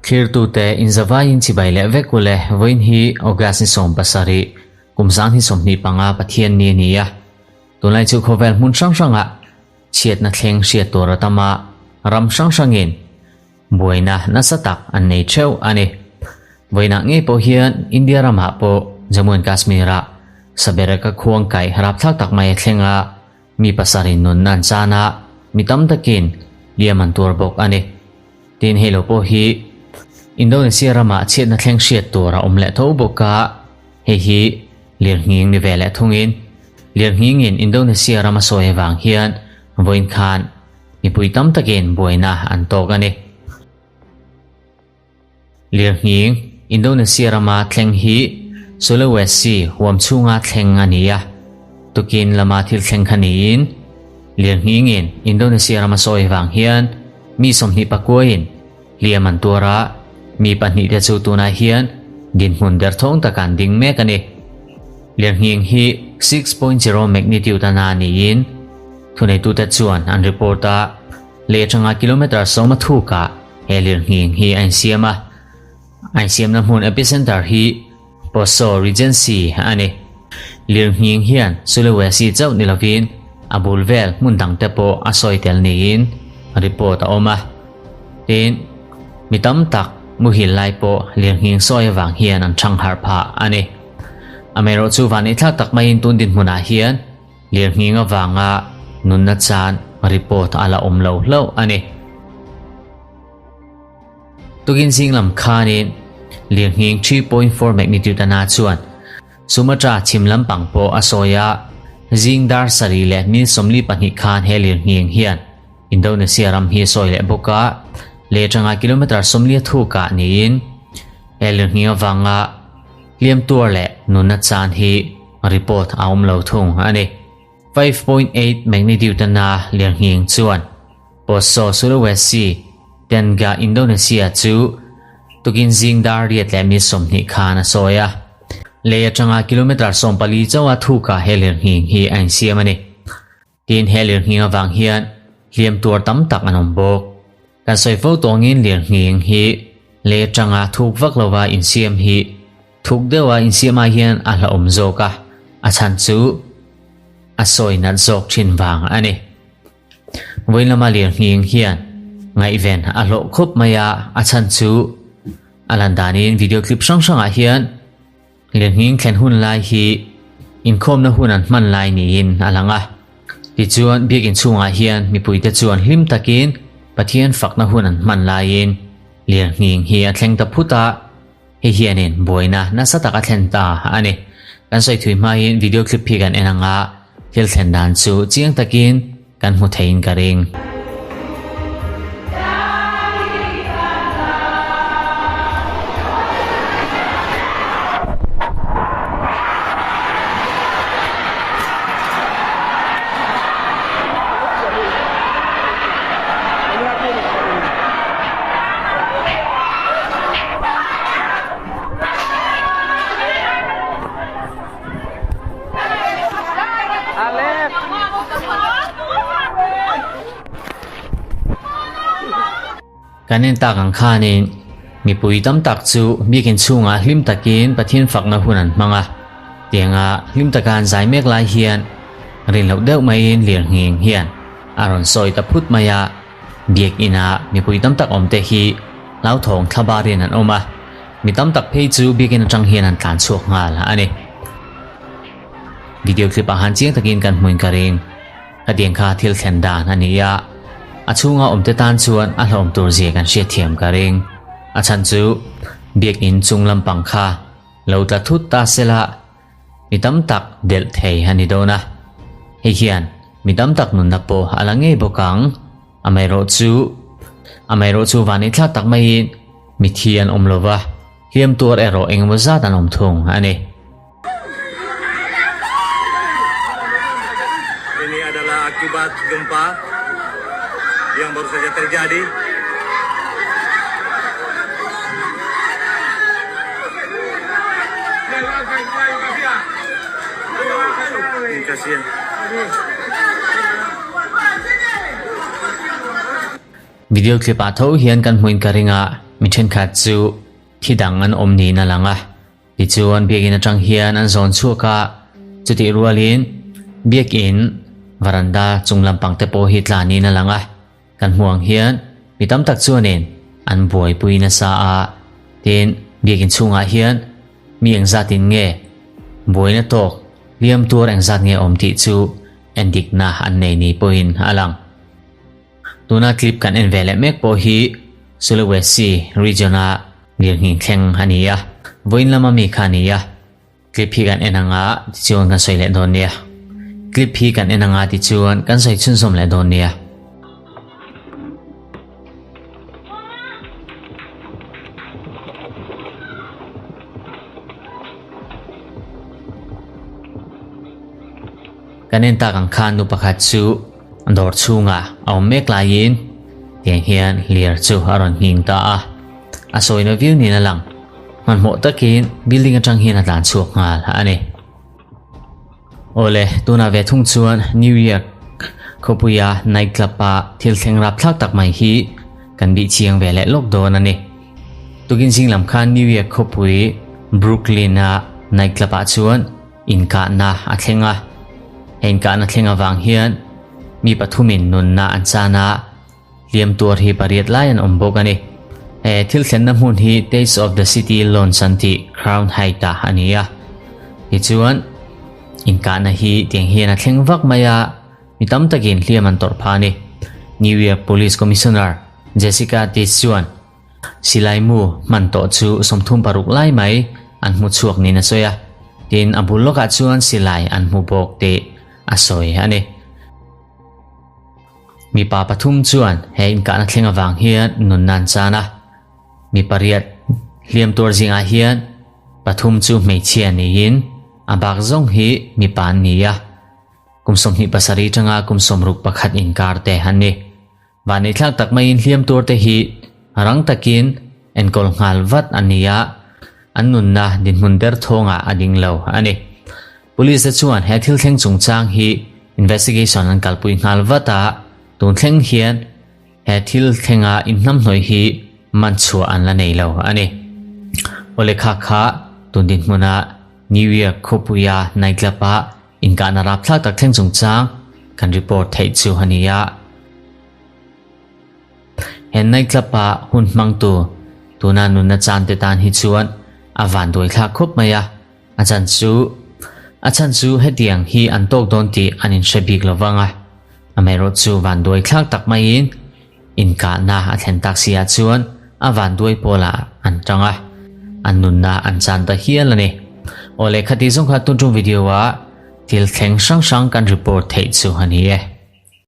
Thlirtute inzavaiin chibai leh vek ule vawiin hi August ni 17, kum 2025 Pathian ni a ni a. Tunlai chu khawvel hmun hrang hrangah chhiatna thleng hriat tur a tam a, ram hrang hrangin buaina nasa tak an nei theuh a ni. Vawiinah ngei pawh hian India ramah pawh Jammu and Kashmir-ah Sabereka khuang kaih rapthlak tak mai a thleng a, Mi pasarih nunna an chan a, mi tam takin liam an tuar bawk a ni. Tin, hei lo pawh hi Indonesia ramah chhiatna thleng hriat tur a awm leh tho bawk a, hei hi lirnghing ni ve leh thungin lirnghingin Indonesia rama sawi avang hian vawiin khan mipui tam takin buaina an tawk a ni. Lirnghing, Indonesia rama thleng hi Sulawesi huam chhunga thleng a ni a. Tukin lama thil thleng kha niin, lirnghingin Indonesia rama sawi vang hian mi 28in hliam an tuar a, mi pahnihte chu tunah hian dinhmun derthawng taka an ding mek a ni. Lirnghing hi 6.0 magnitude a na niin thuneitute chuan an report a, leh atanga kilometre sawma thukah He lirnghing hi a insiam a, a insiamna hmun epicenter hi Poso Regency a ni. Lirnghing hian Sulawesi chauh ni lovin a bul vel hmun dangte pawh a sawi tel niin report a awm a. Tin, mi tam tak muhil lai pawh lirnghing sawi avang hian an thang harh phah a ni. Amaherawhchu vanneithlak tak maiin tun dinhmunah hian Lirnghing avanga nunna chan report a la awm lo hlauh a ni. Tukin zing lam khanin lirnghing 3.4 magnitude ana chuan Sumatra chhim lampang pawh a sawi a, zing dar sarih leh mil 42 khan he lirnghing hian Indonesia ram hi a sawi leh bawk a, leh atanga kilometre 40 a thukah niin he lirnghing avanga hliam tuar leh nunna chan hi Report a awm lo thung a ni. 5.8 magnitude na lirnghing chuan Poso Sulawesi, Tenga Indonesia chu tukin zing dar riat leh mi 20 khan a sawi a. Lei atanga kilometre 14 chauha thukah he lirnghing hi a insiam a ni. Tin, he lirnghing avang hian hliam tuar tam tak an awm bawk. Kan sawi fo tawngin lirnghing hi lei atanga thuk vak lova insiam hi thuk deuha insiam ai hian a hlauhawm zawk a, a chhan chu a sawi nat zawk thin vang a ni. Vawiin lama lirnghing hian ngaihven a hlawh khawp mai a, a chhan chu a lan danin video clip hrang hrangah hian Lirnghing thlen hun lai hi inkhawmna hun an hman lai niin a lang a. Tichuan, biakinn chhungah hian mipuite chuan hlim takin Pathian fakna hun an hman laiin lirnghing hi a thleng ta phut a, hei hianin buaina nasa tak a thlen ta a ni. Kan sawi thui hmain video clip hi kan en ang a, thil thlen dan chu chiang takin kan hmu theiin ka ring. Kan en tak ang khanin mipui tam tak chu biakin chhungah hlim takin Pathian fakna hun an hmang a, tianga hlim taka an zai mek lai hian rin loh deuh maiin lirnghing hian a rawn sawi ta phut mai a, biakinah mipui tam tak awmte hi hlauthawng thlabarin an awm a. Mi tam tak phei chu biakinn atang hian an tlan chhuak nghal a ni. Video clip ah han chiang takin kan hmuin ka ring. Hetiang kha thil thlen dan a ni a, a chhunga awmte tan chuan a hlawm tur zia kan hriatthiam ka ring. A chhan chu biakinn chung lampang kha lo tla thut ta sela mi tam tak delh thei a ni dawn a. Hei hian mi tam tak nunna pawh a la ngei bawk ang. Amaherawhchu, amaherawhchu van i thlak tak maiin mithi an awm lova, hliam tuar erawh engemaw zat an awm thung a ni. Ini adalah akibat gempa yang baru saja terjadi. Ini kasihan. Video clip ah tho hian kan hmuin ka ring a, mi thenkhat chu thi dang an awm niin a lang a. Tichuan biakinn atang hian an zawn chhuak a, chutih rualin biakinn varanda chung lampang te pawh hi tla niin a lang a. Kan hmuh ang hian mi tam tak chuanin an buaipui nasa a, tin biakinn chhungah hian mi engzatin nge buaina tawk hliam tuar engzat nge awm tih chu endikna an nei ni pawhin a lang. Tuna clip kan en ve leh mek pawh hi Sulawesi region-a lirnghing thleng a ni a, vawiin lama mi kha a ni a. Clip hi kan en anga tichuan kan sawi leh dawn nia. Clip hi kan en anga tichuan kan sawi chhunzawm leh dawn nia. Kan en tak ang khan nu pakhat chu dawr chhungah a awm mek laiin tiang hian lir chu a rawn nghing ta a. A sawina viau niin a lang. Hmanhmawh takin building atang hian a tlan chhuak nghal a ni. Awle, tunah ve thung chuan New York khawpuia night club a thil thleng rapthlak tak mai hi kan bih chiang ve leh lawk dawn a ni. Tukin zing lam khan New York khawpui Brooklyn a night club ah chuan inkahna a thleng a. He inkahna thleng avang hian mi pathumin nunna an chan a. Hliam tuar hi pariat lai an awm bawk a ni. He thil thlenna hmun hi Taste of the City Lounge an tih Crown Height-ah a ni a. Tichuan, inkahna hi tiang hian a thleng vak mai a, mi tam takin hliam an tawrh phah a ni. New York Police Commissioner Jessica Tisch chuan silai mu hman tawh chu 36 lai mai an hmu chhuak niin a sawi a, tin a bul lawkah chuan silai an hmu bawk tih a sawi a ni. Mipa pathum chuan he inkahna thleng avang hian nunna an chan a, mi pariat hliam tuar zingah hian pathum chu hmeichhia niin a bak zawng hi mipa an ni a, kum 27 tanga kum 61 inkar te an ni. Vanneihthlak tak maiin hliam tuar te hi rang takin enkawl nghal vat an ni a, an nunna dinhmun ber thawngah a ding lo a ni. Police te chuan he thil thleng chungchang hi investigation an kalpui nghal vat a, tun thleng hian he thil thlenga inhnamhnawih hi man chhuah an la nei lo a ni. Awle kha kha tun dinhmuna New York khawpuia nightclub ah inkahna rapthlak tak thleng chungchang kan report theih chu a ni a. He nightclub ah hun hmangtu tuna nunna chan te tan hi chuan a vanduaithlak khawp mai a. A chan chu A chhan chu hetiang hi an tawk dawn tih an inhre bik lo vang a, amaherawh chu vanduai thlak tak maiin inkahna a thlen tak si ah chuan a vanduai pawlah an tang a, an nunna an chan ta hial a ni. Aw lehkha tih zawng kha tun tum video ah thil thleng hrang hrang kan report theih chu a ni e.